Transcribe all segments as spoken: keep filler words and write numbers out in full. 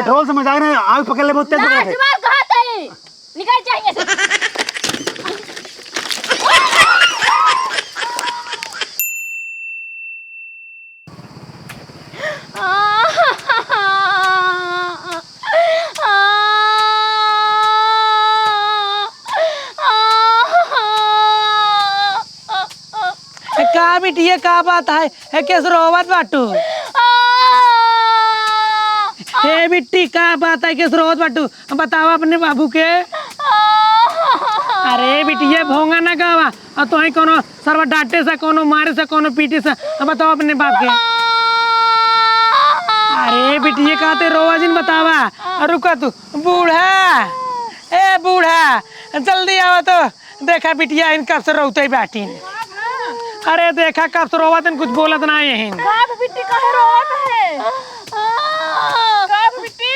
पेट्रोल से मजाक नहीं, आग पकड़ ले, बहुत तेज ना, पकड़ ले। जुबान कहाँ तई? निकल चाहिए से। ए, का बिटिया, का बात है? ए, केस रोवत बाटू? ए बिट्टी, का बात है? केस रोवत बाटू? बतावा अपने बाबू के। अरे बिटिया, भोंगा ना गावा। अउर तोहई कौनो सरवा डांटे से, कौनो मारे से, कौनो पीटे से, अब बतावा अपने बाप के। अरे बिटिया, का ते रोवा जिन, बतावा। अउर रुका तू, बूढ़ा, ए बूढ़ा, जल्दी आवा तो। देखा बिटिया, इन कब से रोवत ही बाटिन। अरे देखा, कब से रोवत इन, कुछ बोलत ना है इन। का बिट्टी, काहे रोवत है? का बिट्टी?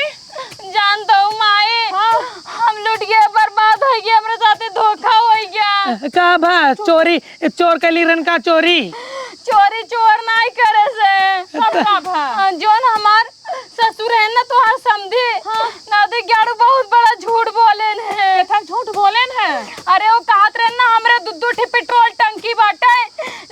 जान दो माई, हाँ। हम लूट गए, बर्बाद होइ गए, हमरे साथे धोखा होइ गया। का भा चोरी, चोर कइली रहन का चोरी? चोरी चोर नाई करे से। तब का भा? हाँ, जोन हमार ससुर है ना, तोहार समधी, हाँ। नदी ग्याड़ू बहुत बड़ा झूठ बोलेन है। केथन झूठ बोलेन है? अरे वो कहत रहन ना, हमरे दू दू ठी पेट्रोल टंकी बाटे,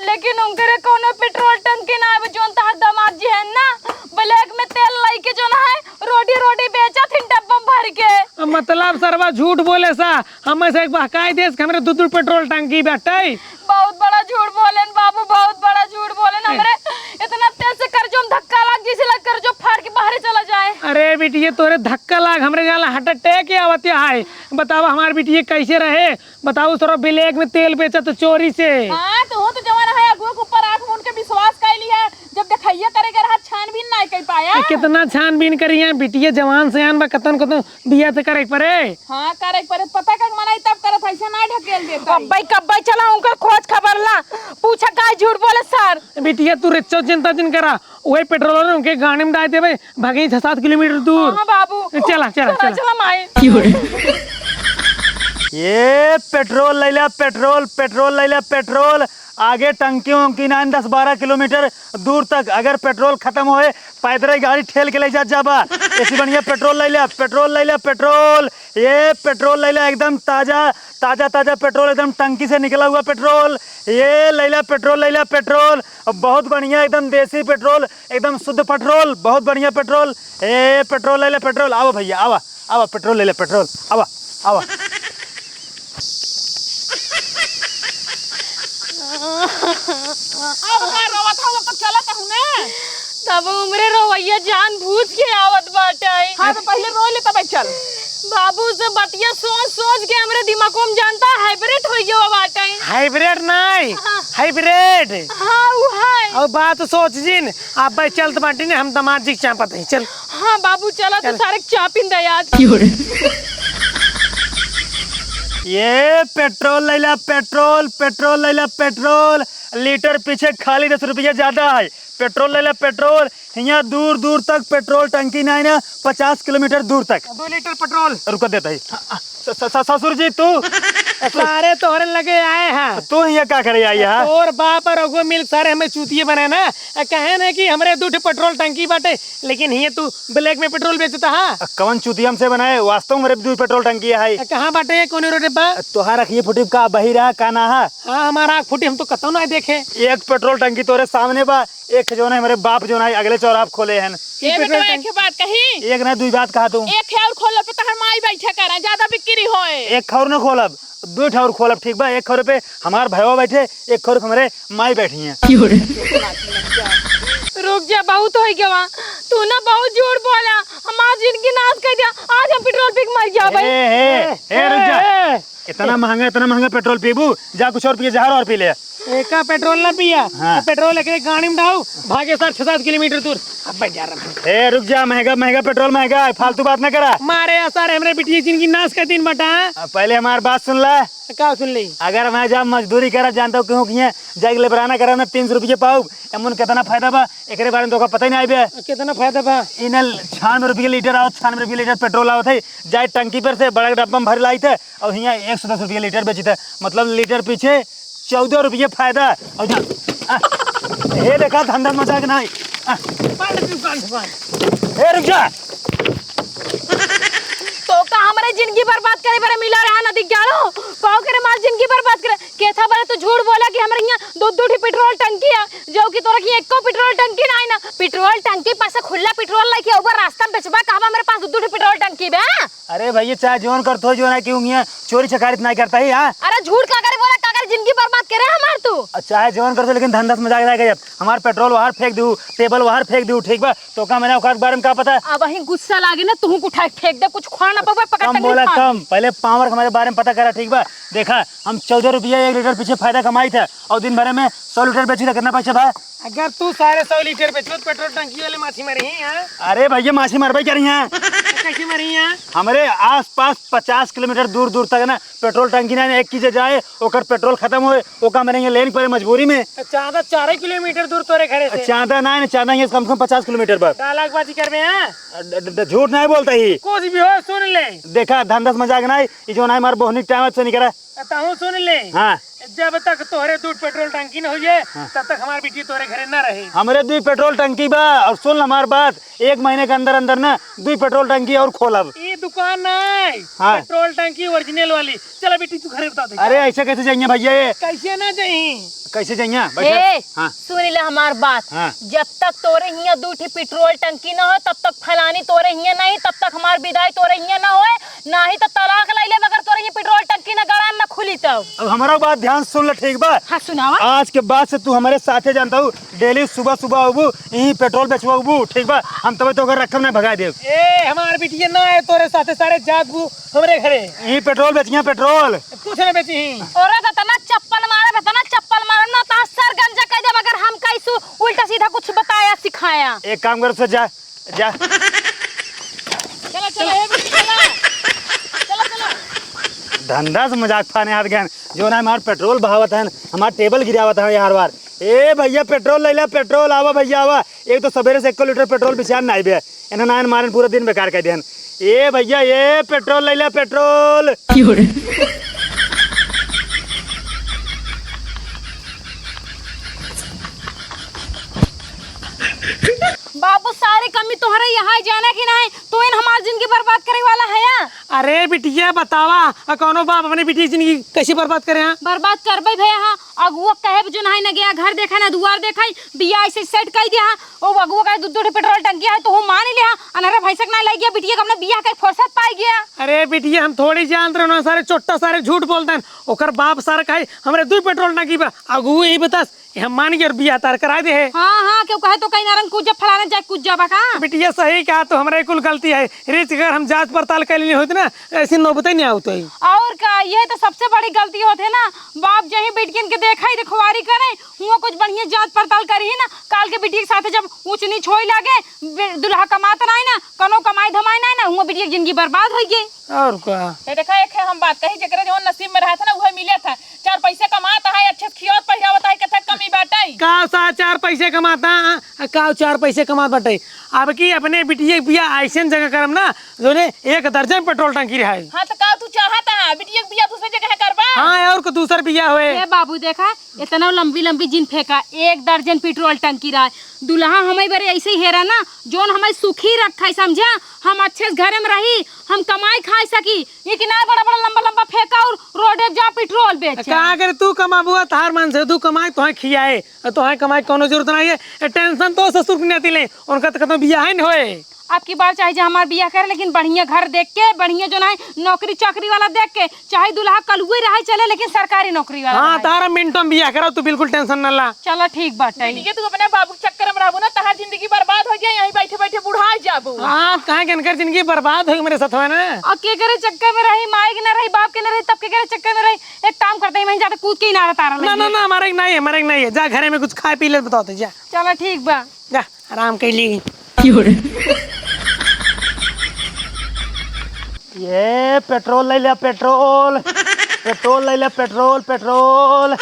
लेकिन उनकरे कौनो पेट्रोल टंकी ना आवे। जोन तोहार दामाद जी है ना, ब्लैक में तेल लइके जोन है, रोटी रोटी बेचत हिन डब्बा में भर के। मतलब सरवा झूठ बोले सा, हमें से एक बहकाई देस कि हमरे दू दू पेट्रोल टंकी बाटे। बहुत बड़ा झूठ बोलेन बाबू, बहुत बड़ा झूठ बोलेन। हमरे इतना तेज से करजो में धक्का लाग, जैसे लग करजो फाड़ के बाहरे चला जाए। अरे बिटिया, तोरे धक्का लाग, हमरे जाला हार्ट अटैक आवत है। बतावा हमार बिटिया कैसे रहे, बताओ, सरवा ब्लैक में तेल बेचत चोरी से। हाँ, तो वो तो जवान है, अगुआ के ऊपर आँख मूंद के विश्वास कर लिया। जब देखइया करे के रहा, छानबीन नाई कर पाया। ए, कितना छानबीन करी है, बिटिया जवान सयान बा, कतन कतन बिया से करे के परे। हाँ, करे के परे, पता का मनाई तब करत, ऐसे ना ढकेल देता। कब्बई, कब्बई चला, उनकर खोज खबर ला, पूछा काहे झूठ बोले सर। बिटिया, तू रिच्चो चिंता जिन करा, वही पेट्रोल उनके गाड़ी में डाल देबे, भागे छह सात किलोमीटर दूर। हाँ, बाबू। चला, चला, चला, चला। चला, माई। ये पेट्रोल लैला, पेट्रोल, पेट्रोल लैला, पेट्रोल। आगे टंकी वंकी ना, दस बारह किलोमीटर दूर तक। अगर पेट्रोल खत्म होए, पैदल ही गाड़ी ठेल के ले जात जाबा। ऐसी बढ़िया पेट्रोल लैला, पेट्रोल लैला, पेट्रोल। ये पेट्रोल लैला, एकदम ताजा, ताजा, ताजा पेट्रोल, एकदम टंकी से निकला हुआ पेट्रोल। ये लैला पेट्रोल, लैला पेट्रोल। बहुत बढ़िया, एकदम देसी पेट्रोल, एकदम शुद्ध पेट्रोल, बहुत बढ़िया पेट्रोल। ए, पेट्रोल लैला, पेट्रोल। आवा भैया, आवा, आवा, पेट्रोल लैला, पेट्रोल। आवा, आवा। अब का रोवत हऊ, अब तो चलत हऊ ना। तब उमरे रोवैया जानबूझ के आवत बाटे। हाँ, तो पहिले रोइ ले, तब चल। बाबू से बतिया सोच सोच के हमरे दिमागो में जानता हाइब्रिड होइ गयो बाटे। हाइब्रिड नहीं, हाँ। हाइब्रिड। हाँ, उ है। अब बात सोच जिन, अब भाई चलत बाटी ने, हम दामाद जी के चापत है, चल। हाँ बाबू, चला तो चल। सारे चापिन दे आज। ये पेट्रोल लैला, पेट्रोल, पेट्रोल लैला, पेट्रोल। लीटर पीछे खाली दस रुपया ज्यादा है। पेट्रोल लैला, पेट्रोल। हियाँ दूर दूर तक पेट्रोल टंकी नहीं ना, पचास किलोमीटर दूर तक। दो लीटर पेट्रोल। रुक देता है। स-, स-, स-, ससुर जी, तू? सारे तोहरे लगे आए हैं। तू हियाँ का करे आई है? तोर बाप और अगुआ मिल सारे हमें चूतिए बनाए ना। आ, कहे ना कि हमरे दू ठे पेट्रोल टंकी बाटे, लेकिन हियाँ तू ब्लैक में पेट्रोल बेचता है। आ, कवन चूतिया हमसे बनाए? वास्तव में हमरे दू पेट्रोल टंकी है। आ, कहाँ बाटे? कौन रोड बा? तोहार अखिए फुटी का, बहिरा का ना है? हाँ, हमारा आँख फुटी, हम तो कतौ ना देखे। एक पेट्रोल टंकी तोरे सामने बा, एक जौन है हमरे बाप जौन है अगले चौराहा खोले हन। ए बेटवा, एक बात कही। एक ना दुई बात कहा तू। एक ठे और खोल पे तहर माई बैठे करा, ज्यादा बिक्री होए। एक ठे और ना खोलब, दुई ठे और खोलब, ठीक बा? एक ठे पे हमार भैया बैठे, एक ठे हमरे माई बैठी हैं। रुक जा, बहुत होइ गवा, तू ना बहुत झूठ बोला, हमार जिंदगी नाश कर दिया, आज हम पेट्रोल पी के मर जाबे। ए, ए, ए, रुक जा। ए, ए। इतना महंगा, इतना महंगा पेट्रोल पीबू? जा कुछ और पिए, जहर और पी ले। एका पेट्रोल ना पिया, हाँ। पेट्रोल एकरे गाड़ी में डाऊ, भागे सर छह सात किलोमीटर दूर। अब बैठ जा रहा। ए, रुक जा, महंगा, महंगा पेट्रोल महंगा है, फालतू बात ना करा। मारे यार सर, हमरे बिटिया जिंदगी नाश कर दिन बटा। अब पहले हमार बात सुन ला। का सुन ली? अगर मैं जब मजदूरी करा जानता हूँ, क्यों किए जाके लेबराना करा ना, तीन सौ रुपये पाऊ, एमन कितना फायदा बा, एकरे बारे में तोका पता ही नहीं बे। कितना फायदा बा? इन्हें छियानवे रुपये लीटर आओ, छियानवे रुपये लीटर पेट्रोल आवत है, जाए टंकी पर से बड़ा डब्बा में भर लाई थे, और हियाँ एक सौ दस रुपये लीटर बेची थे, मतलब लीटर पीछे चौदह रुपये फायदा। और जा, आ, हे देखा, धंधा मजाक नहीं। आ, बंद दुकान, दुकान। हे रुक जा। तो का हमरे जिंदगी बर्बाद करे बरे मिला रहा नदी ग्यारो? कहो करे मार जिंदगी बर्बाद करे। केथा बरे तू झूठ बोला कि हमरे हियाँ दू दू ठी पेट्रोल टंकी है, जो कि तोरा की एको पेट्रोल टंकी ना है ना। पेट्रोल टंकी पास से खुला पेट्रोल लेके ऊपर रास्ता में बेचबा, कहबा हमरे पास दू दू ठी पेट्रोल टंकी बे। अरे भैया, चाहे जौन करत हो, जौन है कि उंगिया चोरी चकारी त नाहीं करता ही, हाँ? अरे झूठ का करे बोला, का करे जिंदगी बर्बाद करे हमार तू? अ, चाहे जौन करत हो, लेकिन धंधा से मजाक ना कर। हमार पेट्रोल वहार फेंक दू, टेबल वहार फेंक दू, ठीक बा? तो का मैंने ओकर बारे में का पता? अब वही गुस्सा लागे ना, तुहू को उठा के फेंक दे, कुछ खा ना पावे, पकड़ कम टंगरी बोला, खा। कम। पहले पावर के हमारे बारे में पता करा, ठीक बा? देखा, हम चौदह रुपया एक लीटर पीछे फायदा कमाई था और दिन भर में सौ लीटर बेची था, कितना पैसा बा? अगर तू सारे सौ लीटर बेचबो तो पेट्रोल टंकी वाले माछी मरी हैं, हाँ? अरे भैया, माछी मरबे करी हैं। तो कैसे मरी हैं? हमरे आसपास पचास किलोमीटर दूर दूर तक ना पेट्रोल टंकी ना एक की जगह जाए, ओकर पेट्रोल खत्म होए, ओका मरे लेन पड़े मजबूरी में। तो चांदा चार किलोमीटर दूर तोरे घरे से। चांदा ना है, चांदा ये कम से कम पचास किलोमीटर पर। डायलॉग बाजी करबे, हाँ? अ, ड-, ड-, ड-, झूठ नहीं बोलता ही। कुछ भी हो, सुन ले। देखा, धंधा से मजाक ना है, ये जो ना है, हमारे बोहनी टाइम से निकला। तहूँ सुन ले। हाँ। जब तक तोहरे दूध पेट्रोल टंकी न होइए, हाँ। तब तक हमार बिटिया तोहरे घरे ना रहे। हमरे दुई पेट्रोल टंकी बा, और सुन हमार बात, एक महीने के अंदर अंदर ना दुई पेट्रोल टंकी और खोलब। ई दुकान नहीं, हाँ। पेट्रोल टंकी ओरिजिनल वाली। चला बेटी, तू घरे बता दे। अरे, ऐसे कैसे जाइए भैया ये? कैसे ना जाई? कैसे जाइए? बैठे। ए, हाँ। सुन ले हमार बात। हाँ। जब तक तोरे हियाँ दू ठी पेट्रोल टंकी ना हो, तब तक फलानी तोरे हियाँ नहीं, तब तक हमार विदाई तोरे हियाँ ना होए, नाही तो तलाक ले ले, मगर तोरे हियाँ पेट्रोल टंकी ना गड़ान ना खुली तब। अब हमारा बात ध्यान से सुन ले, ठीक बा? हाँ, सुनावा। आज के बाद से तू हमारे साथे जानता हूँ, डेली सुबह सुबह अबू, यहीं पेट्रोल बेचवा अबू, ठीक बा? हम तबे तो ओकर रकम ना भगा देब। ए, हमार बिटिया ना है तोरे साथे, सारे जात बू हमरे घरे। यहीं पेट्रोल बेचिया, पेट्रोल। कुछ ना बेची। औरत इतना चप्पल मारब, इतना चप्पल मारब ना, तहार सर गंजा कर देब, अगर हम कैसू उल्टा सीधा कुछ बताया सिखाया। एक काम कर, से जा, जा। चला, चला, ए बेटी, चला। चला, चला। धंधा से मजाक फाने हाथ गए, जो ना हमार पेट्रोल बहावत है, हमार टेबल गिरावत है यार बार। ए भैया, पेट्रोल ले ला, पेट्रोल, आवा भैया, आवा। एक तो सवेरे से एको लीटर पेट्रोल बिचार नाई बे। एना नायन मारन पूरा दिन बेकार कर देन। ए भैया, ए पेट्रोल ले ला, पेट्रोल। बाबू, सारी कमी तोहरे यहाँ है, जाना कि नहीं? तू इन हमार जिंदगी बर्बाद करे वाला है या? अरे बिटिया, बतावा, आ कौनो बाप अपने बिटिया की जिंदगी कैसे बर्बाद करे, हाँ? बर्बाद करबे भैया, हाँ। अगुआ कहे जो नहीं न गया, घर देखा ना दुआर देखा, बिया ऐसे सेट कर दिया, हाँ। ओ अगुआ कहे दू दू ठे पेट्रोल टंकी है, तो हूँ मान ही लिया, अनहरा भैंसक ना ले गया, बिटिया के अपने बिया के फुर्सत पाई गया। अरे बिटिया, हम थोड़ी जानत रहन, सारे चोट्टा सारे झूठ बोलतन। ओकर बाप सारा कहे, हमरे दुई पेट्रोल टंकी बा, अगुआ यही बतास, ये हम मान गए और बियाह तार करा दे है। हाँ, हाँ, क्यों कहे तो कहीं नारंग कूद जा, फलाने जाए कूद जाबा का? बिटिया सही कहा, तो हमरा कुल गलती है, रिच घर हम जांच पड़ताल कर लेनी होती ना, ऐसी नौबत ही नहीं आवत है। और का, ये तो सबसे बड़ी गलती होत है ना, बाप जहीं बिटियन के देखा ही देखवारी करे, हुआ कुछ बढ़िया जांच पड़ताल करी ही ना, काल के बिटिया के साथ जब ऊंच नीच होई लागे, बे-, दुल्हा कमात ना है ना, कनो कमाई धमाई ना है ना, हुआ बिटिया की जिंदगी बर्बाद होई गई। और का? ये देखा, एक है हम बात कही, जेकरे जवन नसीब में रहत है ना, उहे मिलत है। चार पैसे कमात है, अच्छे से खियावत पहिरावत है, कथे कमी बाटे। का सा चार पैसे कमाता, आ, का चार पैसे कमात बाटे? अब की अपने बिटिया के बियाह ऐसन जगह करम ना, जोने एक दर्जन पेट्रोल टंकी रहे। हाँ, तो का तू चाहत है, बिटिया के बियाह दूसरे जगह करबा? हाँ, और को दूसर बियाह होए। ए बाबू, देखा, इतना लंबी लंबी जिन फेंका, एक दर्जन पेट्रोल टंकी रहा। दुल्हा हमें बरे ऐसे ही हेरा ना, जोन हमें सुखी रखा है, समझा? हम अच्छे से घर में रही, हम कमाई खाई सकी। ये कि ना बड़ा बड़ा लंबा लंबा फेंका और रोडे जा पेट्रोल बेचे। का करे तू कमाबुआ, तार मन से तू कमाए, तोहे खियाए, तोहे कमाए कोनो जरूरत नहीं है। ए, टेंशन तो ससुर के नाती ले, उनका तो कतनो बियाह ही नहीं होए। अब की बार चाहे जे हमार बियाह करे, लेकिन बढ़िया घर देख के, बढ़िया जो ना है नौकरी चाकरी वाला देख के, चाहे दुल्हा कलुए रहे चले, लेकिन सरकारी नौकरी वाला हाँ, रहे। तारा मिनटों में बियाह कराओ, तू बिल्कुल टेंशन न ला। चलो ठीक बाटे। बिटिया, तू अपने बाबू के चक्कर में रहबू ना, तहार जिंदगी बर्बाद हो जाए, यहीं बैठे बैठे बुढ़ा जाबू। हाँ, कहाँ के इनकर जिंदगी बर्बाद होई मेरे साथ, है ना? और के करे चक्कर में रही, माई के ना रही, बाप के ना रही, तब के करे चक्कर में रही? एक काम करते हैं, वहीं जाते कूद के ही ना तारा ना, ना, ना, हमारे के नहीं है, हमारे के नहीं है। जा घरे में कुछ खाए पी ले, बताओ तो, जा। चलो ठीक बा। जा, आराम कर ली। ये पेट्रोल ले लिया, पेट्रोल। पेट्रोल ले लिया, पेट्रोल, पेट्रोल।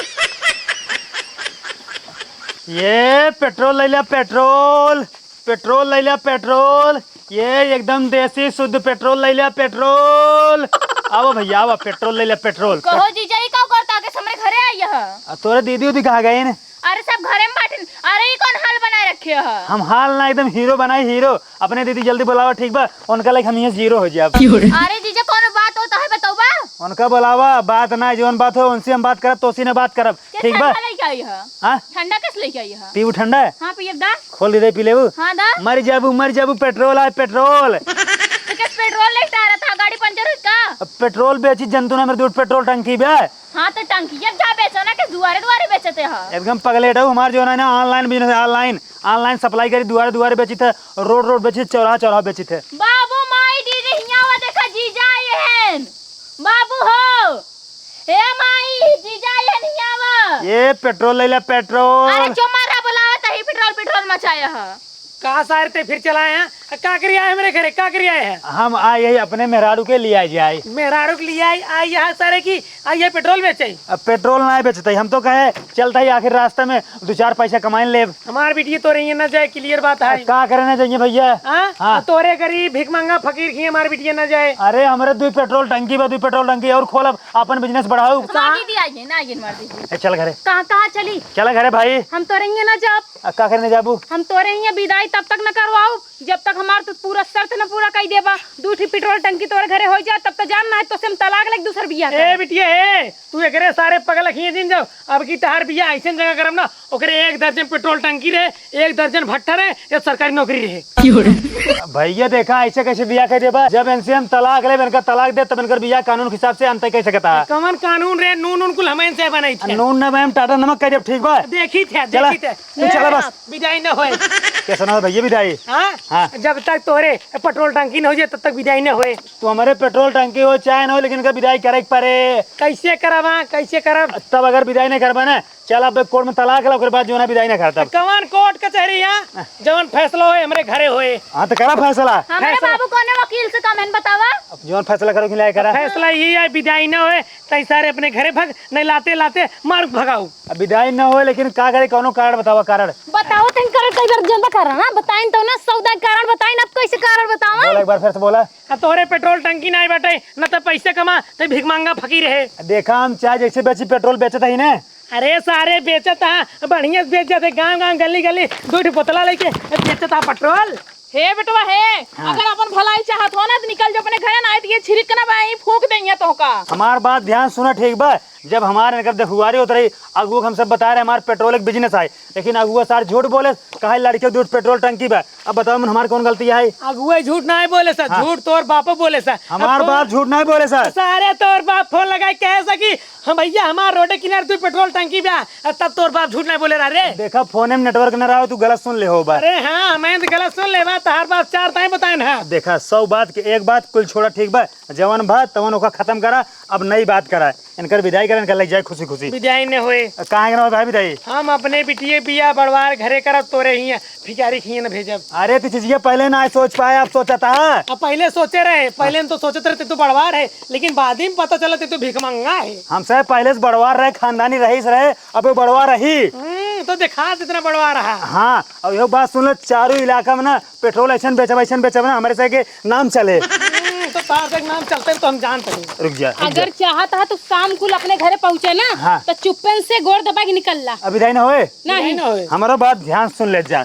ये पेट्रोल ले लिया, पेट्रोल। पेट्रोल ले लिया, पेट्रोल। ये एकदम देसी शुद्ध पेट्रोल ले लिया, पेट्रोल। आवा भैया, आवा, पेट्रोल ले लिया, पेट्रोल। कहो जीजा, ई का करता के हमरे घरे आई है? आ, तोरे दीदी उदी कहाँ गई ने? अरे, सब घरे में बाटिन। अरे, ई कौन हाल बनाए रख रखे ह। हम हाल ना एकदम हीरो बनाई, हीरो। अपने दीदी जल्दी बुलावा, ठीक बा? उनका लाइक हम यहाँ जीरो हो जाब। अरे जीजा, कौन बात हो, तहे बतौबा? उनका बुलावा, बात ना, जौन बात हो, उनसे हम बात करब, तोसी ना बात करब, के ठीक बा? ठंडा लेके आई ह? हाँ? ठंडा कस लेके आई ह? पीबू ठंडा? हाँ, पियब दा। खोल दे, पी लेबू। हाँ दा। मर जाबू, मर जाबू, पेट्रोल आए, पेट्रोल। तो कस पेट्रोल नहीं डारा था, गाड़ी पंचर हुई का? अब पेट्रोल बेची जंतु ना, मेरे दूर पेट्रोल टंकी बे। हाँ, तो टंकिया जा बेचो ना, के दुआरे दुआरे बेचते ह? एकदम पगलेट हो, हमार जौन है ना, online business है, online, online supply करी, दुआरे दुआरे बेचित है, रोड रोड बेचित, चौराहा चौराहा बेचित है। बाबू माई दीदी हियाँ वा देखा जीजा आए हैं। बाबू हो, हे माई, जीजा आए हैं हियाँ वा। ये पेट्रोल ले ले, पेट्रोल। अरे चुप मारा, बुलावा तही पेट्रोल, पेट्रोल मचाया है। का सारे ते फिर चलाए हैं? का करी आए हमरे घरे, का करी आए हैं? हम आए यही अपने मेहरारू के लिए आए जाए। मेहरारू के लिए आए, आए यहाँ सारे की, आए ये पेट्रोल बेचे? अब पेट्रोल ना बेचते, हम तो कहे चलता ही आखिर रास्ते में दो चार पैसा कमाइन लेब। हमार बिटिया तोरे यहाँ ना जाए, clear बात है। अब का करे ना जाइए भैया? हाँ? हाँ। तोरे गरीब भिखमंगा फकीर की हमार बिटिया ना जाए। अरे हमरे दुई पेट्रोल टंकी बा, दुई पेट्रोल टंकी और खोलब, अपन business बढ़ाऊ। हमार दीदी आई है ना, आई है हमार दीदी। ए, चल घरे। कहाँ, कहाँ चली? चला घरे भाई। हम तोरे यहाँ ना जाब। आ, का करने जाबू? हम तोरे हियाँ विदाई तब तक न करवाउब, जब तक हमार तू पूरा शर्त न पूरा कई देबा। दू ठी पेट्रोल टंकी तोरे घरे होइ जाए, तब तो जान, ना है तो से हम तलाक लेके दूसर बियाह ए करब। बिटिया, ए, तू एकरे सारे पगल खिए जिन जाओ। अब की तहार बियाह ऐसन जगह करब ना, ओकरे एक दर्जन पेट्रोल टंकी रहे, एक दर्जन भट्ठा रहे, या सरकारी नौकरी रहे। भैया देखा, ऐसे कैसे बियाह कर देबा? जब इनसे हम तलाक लेब, इनका तलाक दे, तब इनकर बियाह कानून के हिसाब से अंत कर सकता है। कवन कानून रहे? नून उनकुल हमें से बनाई थे। नून ना, हम टाटा नमक कर देब, ठीक बा? देखी थे, चला। देखी थे। तू चला बस। विदाई न होए। कैसा ना हो भैया विदाई? हाँ? हाँ। जब तक तोरे पेट्रोल टंकी न हो जाए, तब तक विदाई न होए। तू हमारे पेट्रोल टंकी हो चाहे न हो, लेकिन इनका विदाई करे के पड़े। कैसे करब, हाँ? कैसे करब? तब अगर विदाई नहीं करबा ना, चल अब कोर्ट में तलाक ला, ओकर बाद जो ना विदाई नहीं करता। कवन कोर्ट कचहरी, हाँ? हाँ। जवन फैसला होए, हमरे घरे होए। हाँ, तो करा फैसला। हमारे फैसला। बाबू कौने वकील से कम है, बतावा? अब जवन फैसला करो कि नहीं करा। फैसला यही है, विदाई न होए, तई सारे अपने घरे भग, नहीं लाते लाते मार भगाऊ। अब विदाई न होए, लेकिन का करे, कौनो कारण बतावा, कारण। बताओ, तन कारण कई बार जनता कारण, हाँ? बताइन तो ना, सौदा कारण बताइन, अब कैसे कारण बतावा? बोला, एक बार फिर से बोला। आ तोहरे पेट्रोल टंकी नाई बाटे, न तो पैसे कमा, तो भिखमंगा फकीर है। देखा, हम चाहे जैसे बेची पेट्रोल बेचत ही ना। अरे सारे बेचत हा, बढ़िया से बेच जाते, गांव गांव गली गली दो ठो बोतला लेके बेचत हा पेट्रोल। हे बेटवा हे, हाँ। अगर अपन भलाई चाहत हो ना तो निकल जो अपने घरे, ना तो ये छिड़क ना बा, यहीं फूंक देंगे तोहका। हमार बात ध्यान सुना, ठीक बा? जब हमार इनकर देखुआरी होत रही, अगुआ हम सब बता रहे हमार पेट्रोल एक business आए, लेकिन अगुआ सार झूठ बोले, कहे लड़के दूर पेट्रोल टंकी बा। अब बताओ मन हमार कौन गलती है? अगुआ झूठ ना बोले सर, हाँ। झूठ तोर बापो बोले सर। हमार अब बाप झूठ ना बोले सर। सारे तोर बाप फोन लगाए कहे सर कि हम भैया हमार रोडे किनारे तू पेट्रोल टंकी बा, तब तोर बाप झूठ ना बोले रहा रे। देखा फोन में network न रहा, तू गलत सुन ले हो बा। अरे हाँ, मैं तो गलत सुन ले बा, तहार बाप चार ताई बताए ना। देखा सौ बात के एक बात कुल छोड़ा, ठीक बा? जवन बात तवन ओका खत्म करा, अब नई बात करा। इनकर विदाई करा, इनकर लग जाए खुशी खुशी। विदाई न होए। काहे के ना होए भाई विदाई? हम अपने बिटिये बिया बड़वार घरे करब, तोरे हियां भिखारी खिए न भेजब। अरे तो चीजिया पहले ना सोच पाए, अब सोचा था। अब पहले सोचे रहे, पहले न तो सोचत रहे ते तो बड़वार है, लेकिन बाद में पता चला ते तो भिखमंगा है। हमसे पहले से बड़वार रहे, खानदानी रईस रहे, अब वो बड़वार रही। हम्म, तो देखा जितना बड़वार रहा। हाँ, अब यो बात सुन लो, चारों इलाका में ना पेट्रोल ऐसन बेचब, ऐसन बेचब ना, हमरे से के नाम चले। हम्म, तो तार तक नाम चलते तो हम जानते हैं। रुक जा, रुक जा। अगर चाहत हा तो शाम कुल अपने घरे पहुँचे ना, हाँ। तो चुप्पन से गोड़ दबा के निकल ला। अब विदाई ना होए? नहीं। विदाई ना होए। हमारा बात ध्यान सुन ले जा।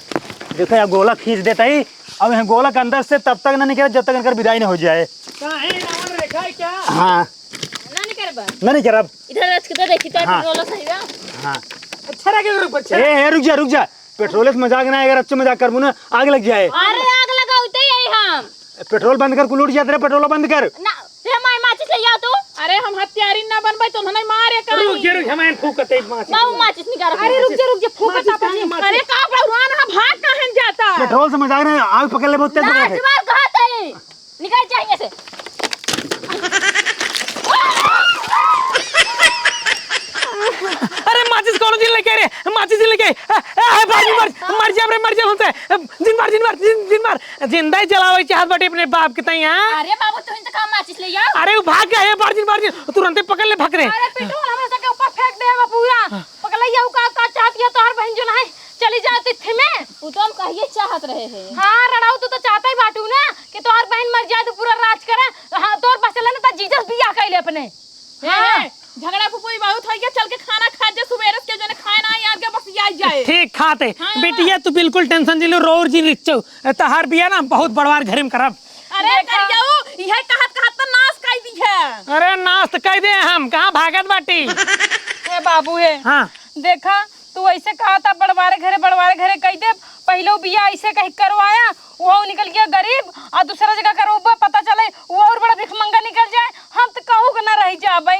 देखो, यहाँ गोला खींच देता ही, अब यहाँ गोला के अंदर से तब तक ना निकले जब तक इनकर विदाई ना हो जाए। काहे, रावण रेखा है क्या? हाँ। ना निकलबा? ना निकलब। इधर रच के तो देखी तो हाँ। पेट्रोल सही बा। हाँ। अच्छा लगे रुक बच्चा। ए, ए, रुक जा, रुक जा। पेट्रोल से मजाक ना, अगर अच्छे मजाक करबू ना, आग लग जाए। अरे आग लगावते ही हम। पेट्रोल बंद कर, कुल उठ जात रे, पेट्रोल बंद कर। ना, रे माई माचिस ले आओ तू। अरे हम हत्यारी ना बनबै तो नहीं मारे का। रुक जा, रुक, हमारे फूकते माचिस। बाबू माचिस निकाल। अरे रुक जा, रुक जा, फूकत माचिस अपन। कहाँ है, माचिस? अरे का भगवान, हम भाग काहे जाता? पेट्रोल से मजाक ना, आग पकड़ ले, बहुत तेज मार, मार कहा तई। निकल जा यहाँ से। अरे माचिस कौन दिन लेके रे? माचिस दिन लेके। ए, ए, ए, बाजी, बाजी, मर जाब रे, मर जाब हमसे। ए, जिन मार, जिन मार, जिन, जिन मार। जिंदा ही जलावे चाहत बाटे अपने बाप के तई, हाँ? अरे बाबू, तू इनसे काम माचिस ले आओ। अरे वो भाग गया है, बार जिन, बार जिन। तुरंते पकड़ ले, भाग रे। अरे पेट्रोल हमेशा के ऊपर फेंक दे बा पूरा। हाँ। पकड़ ले, ये का, का चाहत है तोहर बहन जो ना है? चली जाओ तिथि में। वो तो हम कहिए चाहत रहे हैं। हाँ, रड़ाऊ, तू तो चाहता ही बाटू ना कि तोहर बहन मर जाए तो पूरा राज करे। हाँ, तोहर बस चले ना तो जीजस बियाह कर ले अपने। हे, हाँ। हे, झगड़ा फुफुई बहुत होइए, चल के खाना खा जे, सुबेरे से केहू जने खाए ना, यहाँ के बस आई जाए। ठीक, बात है। हाँ। बिटिया, तू बिल्कुल tension जिन लो, रौर जिन रिच्चो। तहार बिया ना बहुत बड़वार घरे में करब। अरे देखा। करियाऊ, इहे कहत कहत तो नाश कइ दी है। अरे नाश तो कइ दे हम, कहाँ भागत बाटी? ए बाबू हे। हाँ। देखा, तू ऐसे कहा था बड़वारे घरे, बड़वारे घरे कहि दे, पहिले उ बिया ऐसे कहि करवाया, उहो निकल गया गरीब, और दूसरा जगह करउबे, पता चले उ और बड़ा भिखमंगा निकल जाए, हम तो कहूँ के ना रहि जाबे।